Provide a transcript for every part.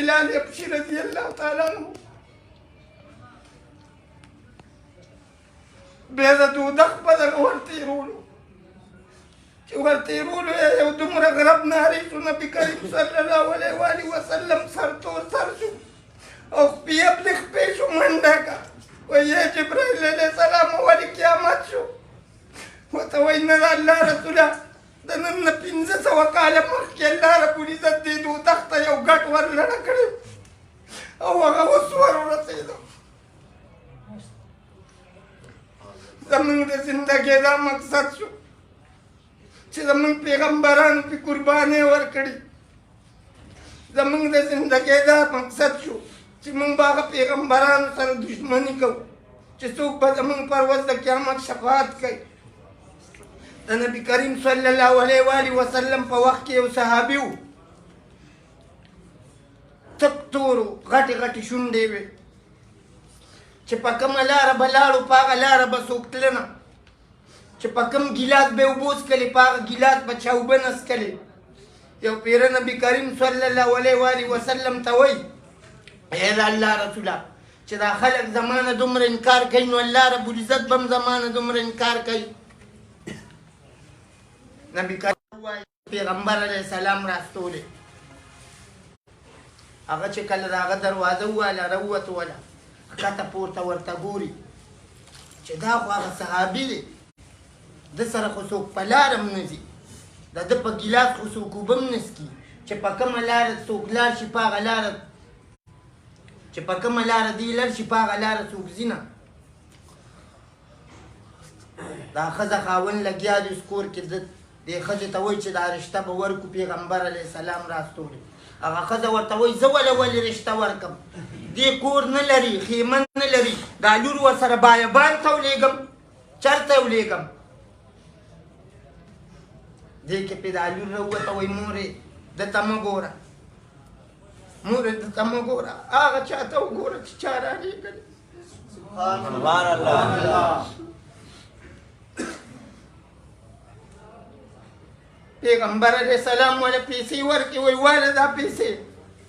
بلال حبشي رضی الله تعالی عنه بیا د دودخ په دغه ور تېرولو، چې ور تېرولو یې یو دومره غرب نارې شو، نبي کریم صلی الله علیه وآله وسلم سر تور سر شو او خپې یې پرې خپې شو، منډه کړه، وایي ای جبرائیل علیه السلام ولې قیامت شو؟ ورته وایي نه د الله رسوله، د نن نه 500 کاله مخکې الله رب العزت دې دوزخ ته یو ګټ ورلړه کړی او هغه اوس ور ورسېدو. زمونږ د زندګۍ دا مقصد شو چې زمونږ پیغمبرانو پې قربانۍ ورکړي. زمونږ د زندګۍ دا مقصد شو چې مونږ به هغه پیغمبرانو سره دښمني کوو چې څوک به زمونږ پر ورځ د قیامت شفاعت کوي. د نبي کریم صلی الله علیه وآله وسلم په وخت کې یو صحابي و، تک تور و، غټې غټې شونډې وې، چې په کومه لاره به لاړو په هغه لاره به څوک تله نه، چې په کوم ګیلاس به یې اوبه وڅښلې په هغه ګیلاس به چا اوبه نه څښلې. یو پیره نبي کریم صلی الله علیه وآله وسلم ته وایي ای د الله رسوله، چې دا خلک زما نه دومره انکار کوي نو الله رب العزت به هم زما نه دومره انکار کوي. نبي کریم وایي پیغمبر علیه السلام راستولی، هغه چې کله د هغه دروازه وواله راووتوله، ښکته پورته ورته ګوري چې دا خو هغه صحابي دی، ده سره خو څوک په لاره هم نه ځي، د ده په ګیلاس خو څوک اوبه هم نه څکي، چې په کومه لاره څوک لاړ شي په هغه لاره، چې په کومه لاره دی لاړ شي په هغه لاره څوک ځي نه. دا ښځه خاوند لګیا دی اوس کور کې، دې ښځې ته وایي چې دا رشته به ورکړو، پیغمبر علیه السلام راستولی. هغه ښځه ورته وایي زه ولې ولې رشته ورکم، دې کور نه لري، خیمه نه لري، دا لور ورسره بایبان ته ولېږم، چېرته یې ولېږم؟ دې کې پې دا لور راووته، وایي مورې ده ته مه ګوره، مورې ده ته مه ګوره، هغه چا ته وګوره چې چا رالېږلی. سبحان الله. پیغمبر علیه السلام وله پیسې ورکړې، وایي واله دا پیسې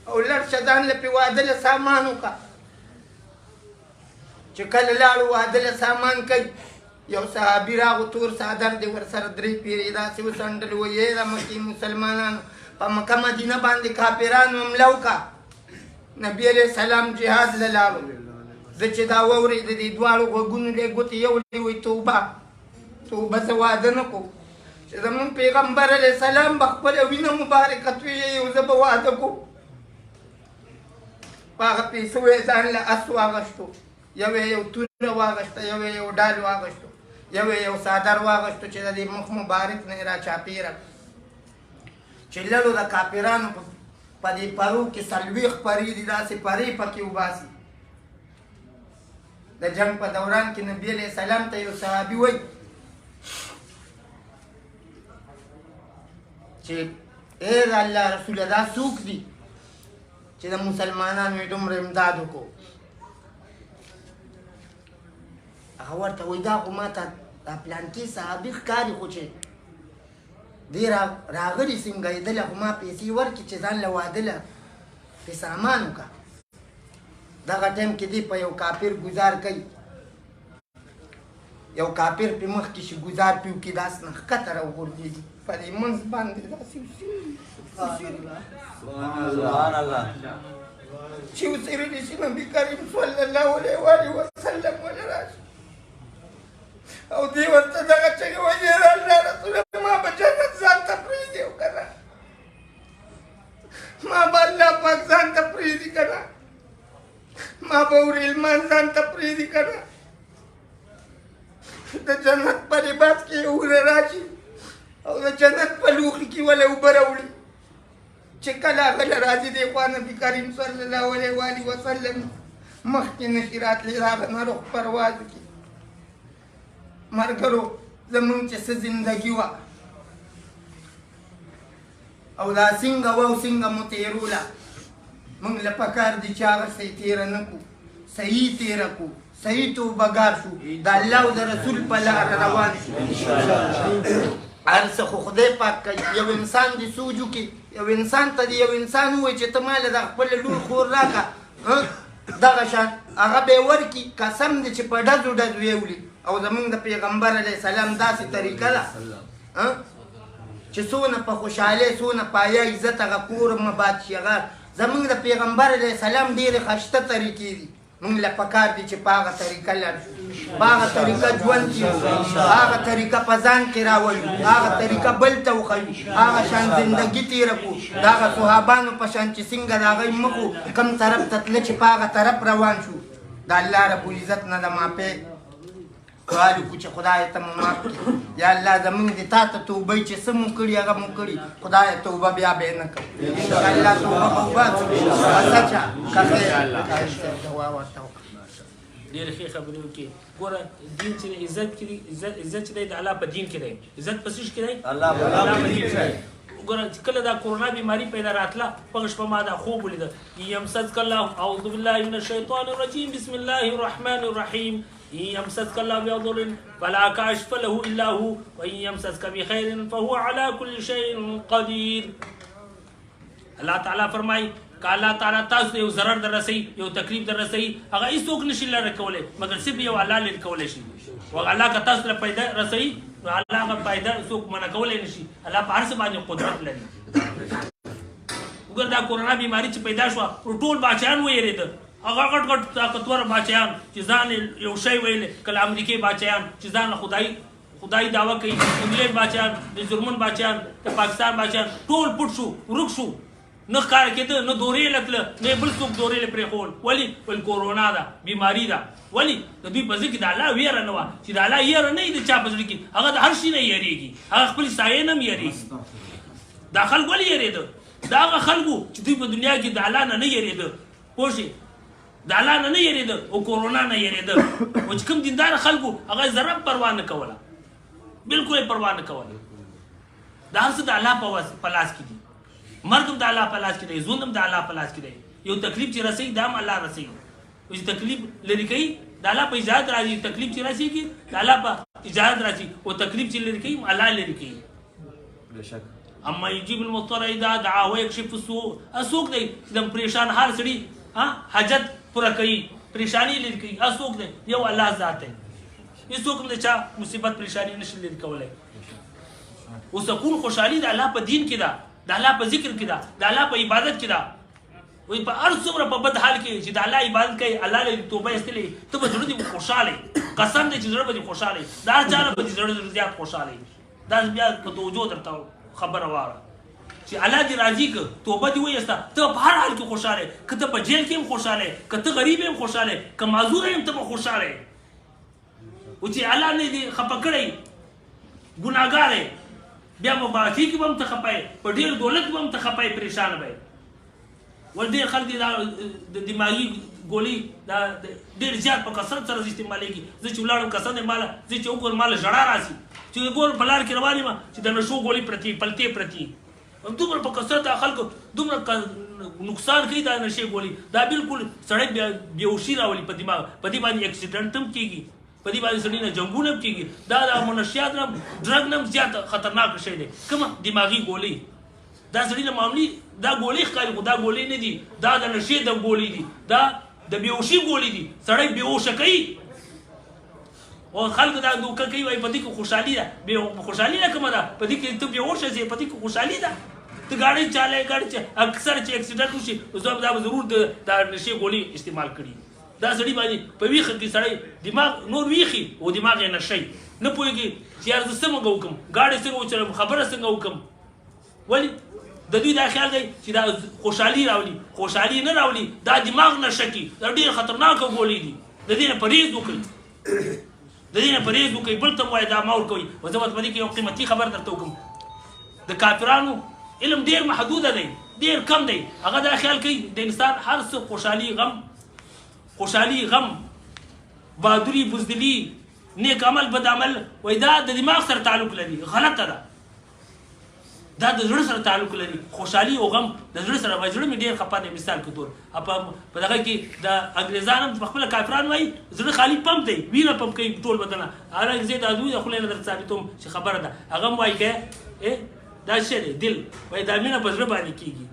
او لړ شه ځان له پې واده له سامان وکړه. چې کله لاړو واده له سامان کوي، یو صحابي راغو، تور څادر دی ورسره، درې پیرې داسې وڅنډل، وایي ای د مکې مسلمانانو، په مکه مدینه باندې کافرانو حمله وکړه، نبي علیه السلام جهاد له لاړو. زه چې دا واورېده دې دواړو غوږونو له ګوتې یو لی، وایي توبه توبه، زه واده نه کوم، چې زمونږ پیغمبر علیه السلام به خپله وینه مبارکه تویوي او زه به واده کوم. په هغه پیسو یې ځان له اس واغښتو، یو یې یو توره واغښته، یو یې یو ډال واغښتو، یو یې یو څادر واغښتو چې د دې مخ مبارک نه یې راچاپېره. چې لړو د کافرانو په دې پرو کې 40 پرې دي، داسې پرې پکې وباسي. د جنګ په دوران کې نبي علیه السلام ته یو صحابي وایي چې ای د الله رسوله، دا څوک دي چې د مسلمانانو یې دومره امداد وکړو؟ هغه ورته وایي دا خو ما ته دا پلانکې صحابي ښکاري، خو چې دی راغلي څنګه یې، ده له خو ما پیسې ورکړي چې ځان له واده له پې سامان وکړه. دغه ټایم کې دی په یو کافر ګزار کوي، یو کافر په مخ کې شي ګزار پې وکړي، داس نه ښکته راوغورځېږي په دې منځ باندې داسې سبحان الله. چې وڅېرلی شي نبي کریم صلی الله علیه وآله وسلم ولې راشي او دی ورته دغه چغې وایي د الله رسوله، ما به جنت ځان ته پرېږدي او که نه، ما به الله پاک ځان ته پرېږدي که نه، ما به ورېلمان ځان ته پرېږدي که نه، د جنت په لباس کې یې وره راشي او د جنت په لوښي کې وله اوبه راوړي. چې کله هغه له راځي دې خوا نبي کریم صلی الله علیه وآله وسلم مخکې نه شي راتلی، د هغه نه روح پرواز وکړي. ملګرو زمونږ چې څه زندګي وه او دا څنګه وه او څنګه مو تېروله، موږ له پکار دي چې هغسې یې تېره نه کړو، صحیح تېره کړو، صحیح توبهګار شو، د الله او د رسول په لاره روان شو. هر څه خو خدای پاک کوي. یو انسان دې سوچ وکړي، یو انسان ته یو انسان ووایي چې ته ما له دغه خپله لور خور راکړه، دغه شان هغه به یې ورکړي، قسم دی چې په ډزو ډزو یې ولي. او زمونږ د پیغمبر علیه السلام داسې طریقه ده چې څونه په خوشحالۍ، څونه په حیا عزت هغه کور هم اباد شي. هغه زمونږ د پیغمبر علیه السلام ډېرې ښایسته طریقې دي، مونږ له پکار دي چې په هغه طریقه لاړ شو، په هغه طریقه ژوند تېر کړو، هغه طریقه په ځان کې راولو، هغه طریقه بل ته وښیو، هغه شان زندګي تېره کړو، د هغه صحابانو په شان چې څنګه د هغوی مخ و کوم طرف ته تله چې په هغه طرف روان شو. د الله رب العزت نه د معافۍ سوال وکړو چې خدای ته مو معاف کړي، یا الله زمونږ دې تا ته توبه وي چې څه مو کړي هغه مو کړي، خدای توبه بیا به نه کوو، انشاءالله توبه به وباسو. سچا که خیر دعا ورته وکړه. ډېرې ښې خبرې وکړې. ګوره دین چې دی عزت کې دی، عزت چې دی د الله په دین کې دی. عزت په څه شي کې دی؟ الله په دین کې دی. ګوره چې کله دا کورونا بیماري پیدا راتله، په هغه شپه ما دا خوب ولیده، یمسسک الله، اعوذ بالله من الشیطان الرجیم، بسم الله الرحمن الرحیم، إن يمسسك الله بضر فلا كاشف له إلا هو وإن يمسسك بخير فهو على كل شيء قدير. الله تعالی فرمایي که الله تعالی تاسو ته یو ضرر در رسوي، یو تکلیف در رسوي، هغه هیڅوک نشي لرې کولی مګر صرف یو الله لرې کولی شي. او الله که تاسو ته پیدا رسوي نو الله هغه پیدا څوک منع کولی نشي، الله په هر څه باندې قدرت لري. وګوره دا کورونا بیماري چې پیدا شوه ټول باچایان ویرېده، هغه غټ غټ طاقتور باچایان چې ځان یو شی ویل، کله امریکې باچایان چې ځان له خدای دعوه کوي، انګلینډ باچایان، د جرمن باچایان، د پاکستان باچایان، ټول پټ شو، ورک شو، نه ښکاره کېده، نه دورې له تله، نه یې بل څوک دورې له پرېښول. ولې؟ ویل کورونا ده، بیماري ده. ولې؟ د دوی په زړه کې د الله ویره نه وه. چې د الله یره نه وي د چا په زړه کې، هغه د هر شي نه یریږي، هغه خپلې سایې نه هم یریږي. دا خلک ولې یرېده؟ دا هغه خلک وو چې دوی په دنیا کې د الله نه نه یرېده، پوه شئ، د الله نه نه یرېده او کورونا نه یرېده. او چې کوم دیندار خلک وو هغه یې ذره پروا نه کوله، بالکل یې پروا نه کوله. دا هر څه د الله په لاس کې دي. مرګ هم د الله په لاس کې دی، ژوند هم د الله په لاس کې دی. یو تکلیف چې رسوي دا هم الله رسوي، او چې تکلیف لرې کوي د الله په اجازت راځي، تکلیف چې رسېږي د الله په اجازت راځي، او تکلیف چې لرې کوي الله لرې کوي. اما یجیب المضطر اذا دعا ویکشف السوء. څوک دی چې د پریشان حال سړي حاجت پوره کوي، پریشانی لرې کوي؟ څوک دی؟ یو الله ذات دی. هیڅوک هم د چا مصیبت پریشانی نشي لرې کولی. او سکون خوشحالي د الله په دین کې ده، د الله په ذکر کې ده، د الله په عبادت کې ده. وایي په هر څومره په بد حال کې چې د الله عبادت کوي، الله له توبه ایستلې، ته به زړه دې خوشحاله وي. قسم دی چې زړه به دې خوشحاله وي، د هر چا نه به دې زړه زیات خوشحاله وي. دا بیا په توجه درته خبره واوره چې الله دې راضي که، توبه دې وایسته، ته په هر حال کې خوشحاله یې. که ته په جیل کې هم خوشحاله یې، که ته غریب هم خوشحاله یې، که معذور هم ته به خوشحاله یې. او چې الله نه دې خفه کړی، ګناهګار یې، بیا به باچي کې به هم ته خفه یې، په ډېر دولت به هم ته خفه یې، پریشانه به یې. ول ډېر خلک دي دا د دماغي ګولۍ دا ډېر زیات په کثرت سره استعمالېږي. زه چې ولاړم قسم دی ماله، زه چې وګورم ماله ژړا راځي، چې ګورم په لار کې روان یم چې د نشو ګولۍ پرتې پلتې پرتې، دومره په کثرت دا خلکو دومره نقصان کوي دا نشې ګولۍ، دا بالکل سړی بېهوښي راولي په دماغ، په دې باندې اکسیډنټ هم کېږي، په دې باندې سړي نه جنګونه هم کېږي. دا د منشیات نه ډرګ نه هم زیات خطرناک شی دی. کومه دماغي ګولۍ دا سړي له معمولي دا ګولۍ ښکاري، خو دا ګولۍ نه دي، دا د نشې د ګولۍ دي، دا د بېهوښي ګولۍ دي، سړی بېهوښه کوي. او خلک دا دوکه کوي، وایي په دې کې خوشحالي ده. خوشحالي نه کومه ده؟ په دې کې ته بېهوښه شې، په دې کې خوشحالي ده؟ ته ګاډۍ چالې، ګاډۍ چې اکثر چې اکسیډنټ وشي نو زه دا به ضرور د نشې ګولۍ استعمال کړي. دا سړي باندې په ویښه کې سړی دماغ نور ویښي او دماغ یې نشه وي، نه پوهېږي چې یار زه څنګه وکړم، ګاډی څنګه وچلوم، خبره څنګه وکړم. ولې؟ د دوی دا خیال دی چې دا خوشحالي راولي، خوشحالي نه راولي، دا دماغ نشه کړي. دا ډېر خطرناکه ګولۍ دي، د دې نه پرهېز وکړئ، د دې نه پرهېز وکړئ. بل ته هم وایي دا مه ورکوئ. او زه به په دې کې یو قیمتي خبره درته وکړم. د کافرانو علم ډېر محدوده دی، ډېر کم دی. هغه دا خیال کوي د انسان هر څه خوشحالي غم، خوشحالي غم، بهادري بزدلي، نیک عمل بد عمل، وایي دا د دماغ سره تعلق لري. غلطه ده، دا د زړه سره تعلق لري. خوشحالي او غم د زړه سره. وایي زړه مې ډېر خفه دی، مثال کې تور په دغه کې د انګرېزان هم په خپله کافران وایي زړه خالي پمپ دی، وینه پمپ کوي ټول بدنه. هغه زه د دوی د خولې نه درته ثابتوم چې خبره ده. هغه هم وایي که دا څه دی دل وایي دا مینه په زړه باندې کېږي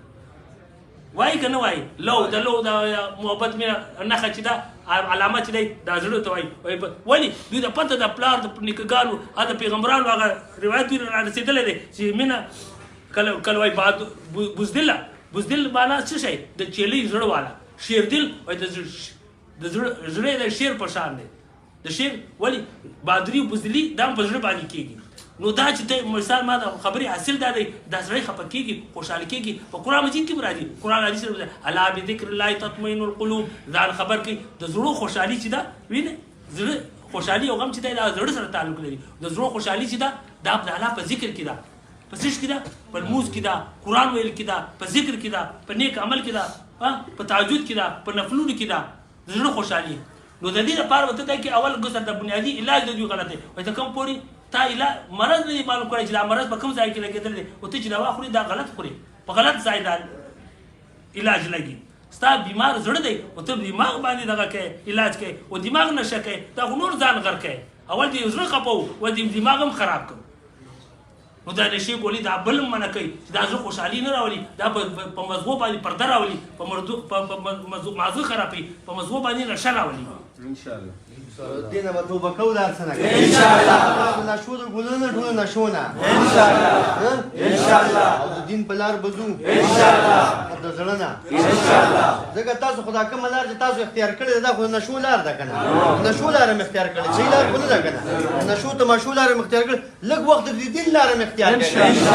وایي که نه وایي لو د لو د محبت مینه نښه چې ده علامه چې دی دا زړه ته وایي ولې دوی د پته د پلار د نیکهګانو د پیغمبرانو هغه روایت دوی را رسېدلی دی چې مینه کله کله وایي بزدله بزدل معنا څه شی د چیلۍ زړه والا شیردل وایي د زړه زړه د شیر په شان دی د شعر ولی بادری او بزدلی دا هم په زړه باندې کېږي نو دا چې ته مثال ما د خبرې حاصل دا دی دا سړی خفه کېږي خوشحاله کېږي په قرآن مجید کې هم راځي قرآن حدیث راځي الا بذکر الله تطمئن القلوب ځان خبر کوي د زړو خوشحالي چې ده وینې زړه خوشحالي او غم چې دی دا زړه سره تعلق لري د زړو خوشحالي چې ده دا د الله په ذکر کې ده په څه کې ده په لمونځ کې ده قرآن ویل کې ده په ذکر کې ده په نیک عمل کې ده په تهجد کې ده په نفلونو کې ده د زړه خوشحالي نو د دې لپاره به ته دا کې اول ګسر د بنیادي علاج د دوی غلط دی وایي ته کوم پورې تا علاج مرض نه دی معلوم کړی چې دا مرض په کوم ځای کې لګېدلی دی او ته چې دوا خورې دا غلط خورې په غلط ځای دا علاج لګي ستا بیمار زړه دی او ته دماغ باندې دغه کوې علاج کوې او دماغ نشه کوې دا خو نور ځان غر کوې اول دې زړه خپه و دې دماغ هم خراب کړ نو دا نشې ګولۍ دا بل هم منع کوي چې دا زړه خوشحالي نه راولي دا په مزغو باندې پرده راولي په مردو په مازغه خرابوي په مزغو باندې نشه راولي ان شاء الله دینه به توبه کوو دا څه نه ان شاء الله نشو د ګلونو ټولو نشو نه ان شاء الله ان شاء الله او د دین په لار به ځو ان شاء الله د زړه نه ان شاء الله ځکه تاسو خو دا کومه لار چې تاسو اختیار کړې ده دا خو نشو لار ده که نه نشو لاره مې اختیار کړې صحیح لار خو نه ده که نه نشو تماشو لاره مې اختیار کړې لږ وخت د دین لاره مې اختیار کړې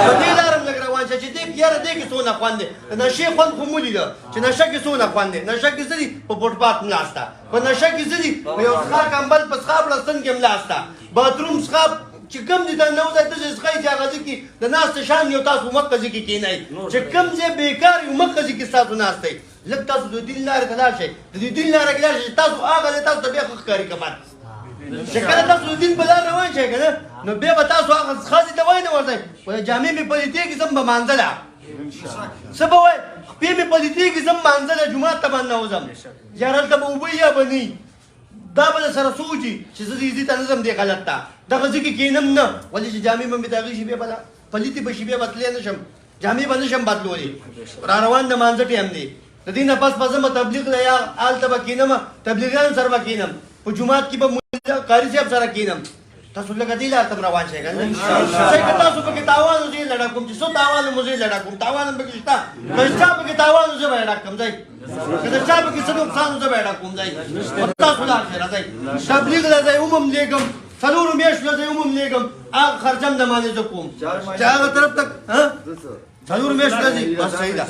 په دې لاره هم لږ روان شه چې دې یاره دې کې څونه خوند دی د نشې خوند خو مو لیده چې نشه کې څونه خوند دی نشه کې څه دي په فوټپات ملاسته په نشه کې څه دي په یو څښاک امبل په څښاب لستن کې ملاسته باتروم څښاب چې کوم ځای ته نه وځئ داسې څښئ چې هغه ځای کې د ناستې شان یو تاسو مکه ځای کې کښېنئ چې کوم ځای بېکار یو مکه ځای کې ستاسو ناست دی لږ تاسو د دین لارې ته لاړ شئ د دې دین لاره کې لاړ شئ چې تاسو هغه ځای تاسو ته بیا ښه ښکاري که بد چې کله تاسو د دین په لار روان شئ که نه نو بیا به تاسو هغه ښځې ته وایي نه ورځئ وایي جامې مې پلیتېږي ځم به مانځله څه به وایي خپې مې پلیتېږي ځم مانځله جومات ته به نه وځم یار هلته به اوبه یا به نه دا به در سره سوچ چې زه دې ځای ته نه ځم دې غلط ته دغه ځای کې کښېنم نه ولې چې جامې به مې داغې شي بیا به پلیتې به شي بیا به تللی نه شم جامې به نه شم بدلولی را روان د مانځه ټایم دی د دې نه پس به ځم تبلیغ له یا هلته به کښېنم تبلیغیانو سره به کښېنم په جومات کې به ملا قاري صاحب سره کښېنم تاسو لږه دې لار ته هم روان شئ که نه ځکه که تاسو پکې تاوان و زه یې لړه کوم چې څه تاوان مو زه یې لړه کوم تاوان هم پکې شته که چا پکې تاوان و زه به یې ډک کړم ځئ که د چا پکې څه نقصان و زه به یې ډک کوم ځئ تاسو لاړ شئ راځئ تبلیغ له ځئ ومم لېږم څلورو میاشتو له ځای ومم لېږم هغه خرچه هم د مانې زه کوم چې هغه طرف ته څلور میاشتو له ځي بس صحیح ده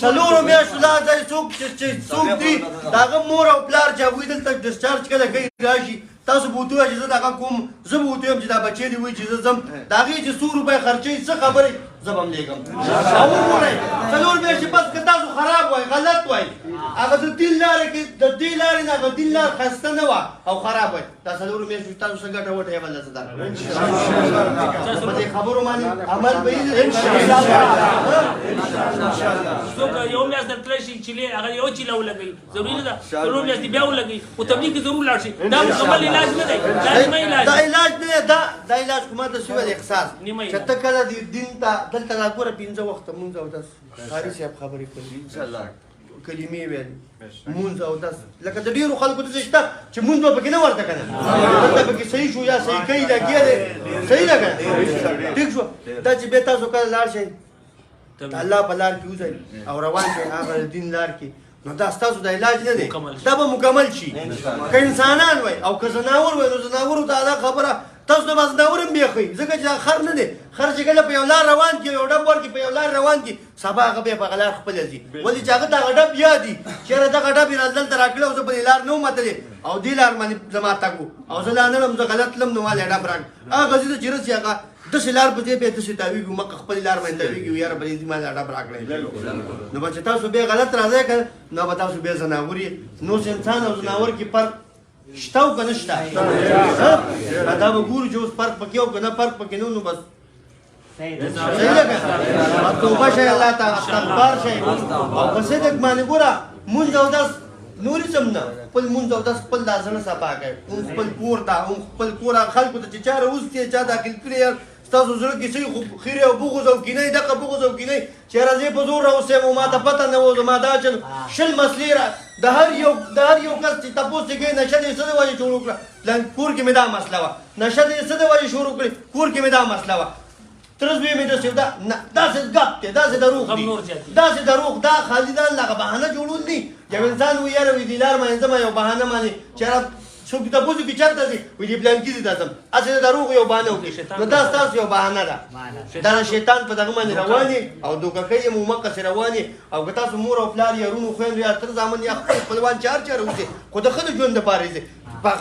څلورو میاشتو لا ځای څوک چې څوک دي د هغه مور او پلار چې هغوی دلته ډسچارج کله کوي راشي تاسو به ورته ووایئ چې زه دغه کوم زه به ورته ووایم چې دا بچی دې وایي چې زه ځم د هغې چې څو روپۍ خرچوي څه خبرې زه به هم لېږم او وګورئ څلور میاشتې پس که تاسو خراب وای غلط وای هغه د دین لارې کې د دې لارې نه هغه دین لار ښایسته نه وه او خراب وای دا څلور میاشتو تاسو څه ګټه وټه یې بله څه ده په دې خبرو باندې عمل به یې څوک یو میاشت درتلی شي چیلې هغه یو چیله ولګوي ضروري نه ده څلور میاشتې بیا ولګوي خو تبلیغ کې ضرور لاړ شي دا مکمل علاج نه دی دا نیمه علاج دا علاج نه دی دا دا علاج خو ما ته څه ویل احساس چې ته کله دې دین ته دلته را ګوره پنځه وخته مونځ اودس قاري صاحب خبرې کولې انشاءالله کلمې ویل مونځ او دس لکه د ډیرو خلکو داسې شته چې مونځ به پکې نه ورته که نه دلته پکې صحیح شو یا صحیح کوي لګیا دی صحیح ده که نه ټیک شو دا چې بیا تاسو کله لاړ شئ د الله په لار کې وځئ او روان شئ هغه د دین لار کې نو دا ستاسو د علاج نه دی دا به مکمل شي که انسانان وای او که ځناور وای نو ځناورو ته دا خبره تاسو ته به ځناور هم بیا ښیي ځکه چې دا خر نه دی خر چې کله په یو لار روان کړي یو ډب ورکړي په یو لار روان کړي سبا هغه بیا په هغه لار خپله ځي ولې چې هغه ته هغه ډب یاد دي چې یاره دغه ډب یې دلته راکړی او زه په دې لار نه وم تللی او دې لار باندې زما تګ و او زه لا نه لم زه غلط تلم نو ما له ډب راکړ هغه ځي ته چې رسي هغه داسې لار په دې بیا داسې تاویږي مکه خپلې لار باندې تاویږي یاره په دې ما له ډب راکړی نو به چې تاسو بیا غلط راځئ که نو به تاسو بیا ځناور یې نو انسان او ځناور کې فرق شته او که نه شته دا به ګورو چې اوس فرق پکې او که نه فرق پکې نه نو بس صحیح ده که توبه شئ الله ته استغفار شئ او په صدق باندې ګوره مونځ او دس نور هېڅ هم نه خپل مونځ او دس خپل دا زړه صفا کړئ هم خپل کور ته هم خپل کور هغه خلکو ته چې چا راوستي چا داخل کړي ستاسو زړه کې څه خو خیره او بغض او کینه دغه بغض او کینه چې راځي په زور راوستم او ما ته پته نه و زما دا چل شل مسلې را د هر یو کس چې تپوس یې کوي نشه دې څه د وجې شروع کړه پلان کور کې مې دا مسله وه نشه دې څه د وجې شروع کړې کور کې مې دا مسله وه تر زوی مې داسې دا نه داسې ګپ دی داسې دروغ دي داسې دروغ دا خالي ځان له بهانه جوړول دي یو انسان وي یاره وي دې لار باندې ځم یو بهانه باندې چې څوک تپوس وکړي چېرته ځې وایي دې پلان کې ځي ته ځم هسې د دروغو یو بهانه وکړي نو دا ستاسو یو بهانه ده دا شیطان په دغه باندې روان او دوکه کوي مو مکسې روان او که تاسو مور او پلار یا وروڼو خویندو یا تر زامن یا خپل خپلوان چې هر چېرې اوسي خو د ښه د ژوند دپاره یې په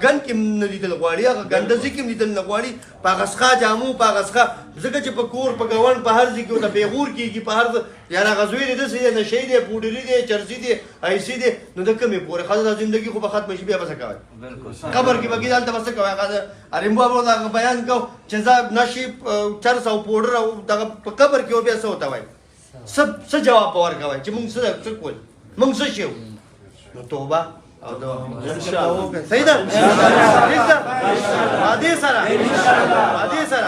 ګند کې نه لیدل غواړي هغه ګنده ځای کې هم لیدل نه غواړي په هغه څښا جامو په هغه څښا ځکه چې په کور په ګاونډ په هر ځای کې ورته پېغور کېږي په هر ځای یاره هغه زوی دې داسې دی نشه یي دی پوډري دی چرسي دی ایسي دی نو د کومې پورې ښځه دا زندګي خو به ختمه شي بیا به څه کوی قبر کې به کېږي هلته به څه کوی هغه ارمبو به هغه بیان کو چې زه نشې چرس او پوډر او دغه په قبر کې بیا څه ورته وایي څه جواب به ورکوی چې مونږ څه کول مونږ څه شو نو توبه او د صحیح ده ټیک ده وعدې سره وعدې سره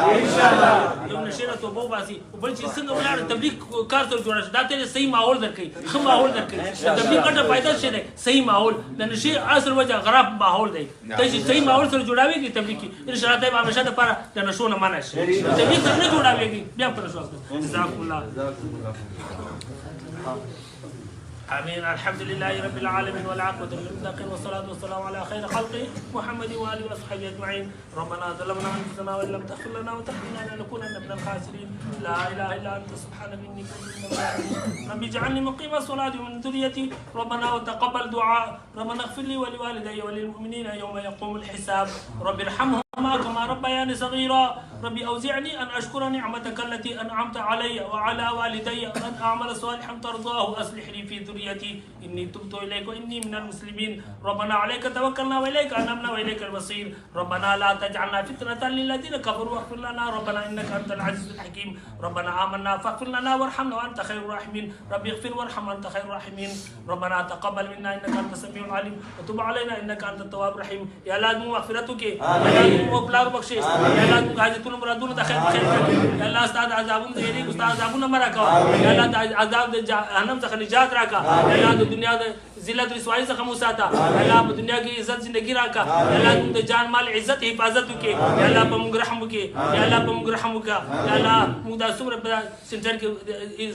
یو نشې نه توبه وباسي بل چې څنګه ولاړ تبلیغ کار سره جوړ شي دا ته صحیح ماحول درکوي ښه ماحول درکوي د تبلیغ ګټه فایده څه دی صحیح ماحول د نشې اصل وجه خراب ماحول دی ته چې صحیح ماحول سره جوړاویږي تبلیغ کې ان شاء الله ته به همیشه دپاره د نشو نه منع شي تبلیغ سره نه جوړاویږي بیا په نشو اخته جزاکم الله آمين. الحمد لله رب العالمين والعاقبة للمتقين والصلاة والسلام على خير خلقه محمد وآله وصحبه أجمعين. ربنا ظلمنا أنفسنا وإن لم تغفر لنا وترحمنا لنكونن من الخاسرين. لا إله إلا أنت سبحانك إني كنت من الظالمين. رب اجعلني مقيم الصلاة ومن ذريتي. ربنا وتقبل دعاء. ربنا اغفر لي ولوالدي وللمؤمنين يوم يقوم الحساب. رب ارحمهما كما ربياني صغيرا. ربي أوزعني أن أشكر نعمتك التي أنعمت علي وعلى والدي وأن أعمل صالحا ترضاه وأصلح لي في ذريتي إني تبت إليك وإني من المسلمين. ربنا عليك توكلنا وإليك أنبنا وإليك المصير. ربنا لا تجعلنا فتنة للذين كفروا واغفر لنا ربنا إنك أنت العزيز الحكيم. ربنا آمنا فاغفر لنا وارحمنا وأنت خير الراحمين. ربي اغفر وارحم وأنت خير الراحمين. ربنا تقبل منا إنك أنت السميع العليم وتب علينا إنك أنت التواب الرحيم. يا الله مغفرتك يا الله پلار بخشي یا الله موږ حاجتونه مرادونه د خیر په خیر کړه یا الله ستا د عذابونو د یریږو ستا عذابونه مه راکوه یا الله د عذاب د جهنم څخه نجات راکړه یا الله د دنیا د ذلت رسوایي څخه مو ساته یا الله په دنیا کې عزت زندگی راکړه یا الله موږ د جان مال عزت حفاظت وکړي یا الله په موږ رحم وکړي یا الله په موږ رحم وکړه یا الله موږ دا څومره په سنټر کې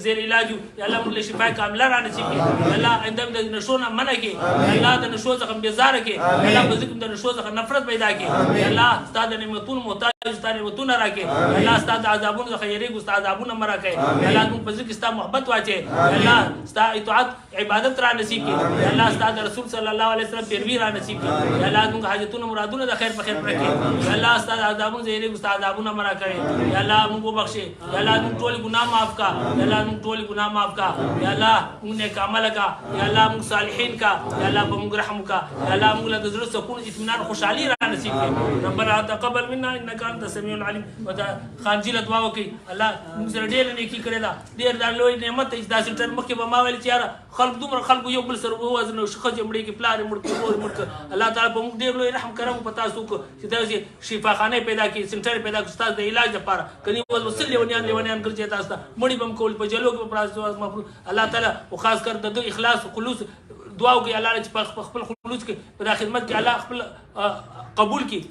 زیر علاج یو یا الله موږ له شفا کامله را نصیب کړي یا الله آینده د نشو نه منع کړي یا الله د نشو څخه بېزاره کړي یا الله په ذکر د نشو څخه نفرت پیدا کړي یا الله ستا د نعمتونو محتاج ستا نعمتونه راکړي یا الله ستا د عذابونو څخه یریږو ستا عذابونه مه راکړي یا الله موږ په زړه کې ستا محبت واچوي یا الله ستا اطاعت عبادت را نصیب کړي یا الله ستا د رسول صلی الله علیه وسلم پیروي را نصیب کړي یا الله موږ حاجتونه مرادونه د خیر په خیر پوره کړي یا الله ستا د عذابونو څخه یریږو ستا عذابونه مه راکړي یا الله موږ وبخښي یا الله موږ ټولې ګناه معاف کړه یا الله موږ ټولې ګناه معاف کړه یا الله موږ نیک عمل کړه یا الله موږ صالحین کړه یا الله په موږ رحم وکړه یا الله موږ له د زړه سکون اطمینان خوشحالي را نصیب کړي. ربنا تقبل منا انك انت السميع العليم. ودا خانجي له دعا وکړي الله موږ سره ډېره نیکي کړې ده ډېر دا لوی نعمت دی چې دا سنټر مخکې به ما ویل چې یاره خلک دومره خلکو یو بل سره ووژنه ښځې مړې کړي پلار یې مړ کړي ورور یې مړ کړ. الله تعالی په موږ ډېر لوی رحم کرم په تاسو وکړ چې داسې شفاخانه پیدا کړي سنټر پیدا کړي ستاسو د علاج لپاره که نه اوس به سل لیونیان لیونیان ګرځي تاسو ته مړي به هم کول په جلو کې به پراته الله تعالی او خاص کر د ده اخلاص او خلوص دعا وکړي الله چې په خپل خلوص کې په دا خدمت کې الله خپل قبول کړي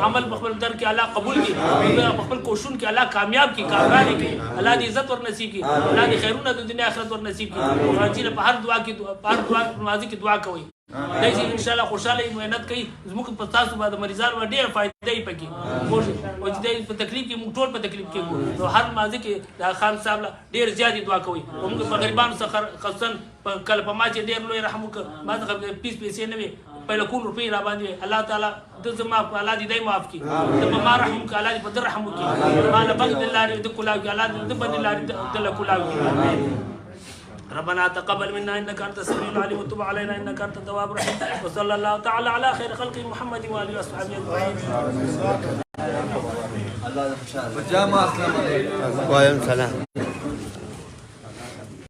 عمل په خپل در کې الله قبول کړي په خپل کوشون کې الله کامیاب کړي کامران کړي الله دې عزت ور نصیب کړي الله دې خیرونه د دنیا آخرت ور نصیب کړي خانجي په هر دعا کې په هر دعا نمازي کې دعا کوي دی چې ان شاء الله خوشاله یې محنت کوي زموږ په تاسو باندې مریضانو باندې ډېره فایده یې پکې پوه شئ او چې دی په تکلیف کې موږ ټول په تکلیف کې وو نو هر لمانځه کې د خان صاحب له ډېر زیات دعا کوي او موږ په غریبانو څخه خصوصا په کله په ما چې ډېر لوی رحم وکړ ما څخه پیس پیسې نه وې په لکونو روپۍ را باندې الله تعالی د زما په الله دې دی معاف کړي د په ما رحم وکړي الله دې په ده رحم وکړي ما له بند لارې د کولاو کړي الله دې د بند لارې د له کولاو کړي. ربنا تقبل منا انك انت السميع العليم وتب علينا انك انت التواب الرحيم وصلى الله تعالى على خير خلقه محمد واله وصحبه اجمعين. الله. السلام عليكم. وعليكم السلام.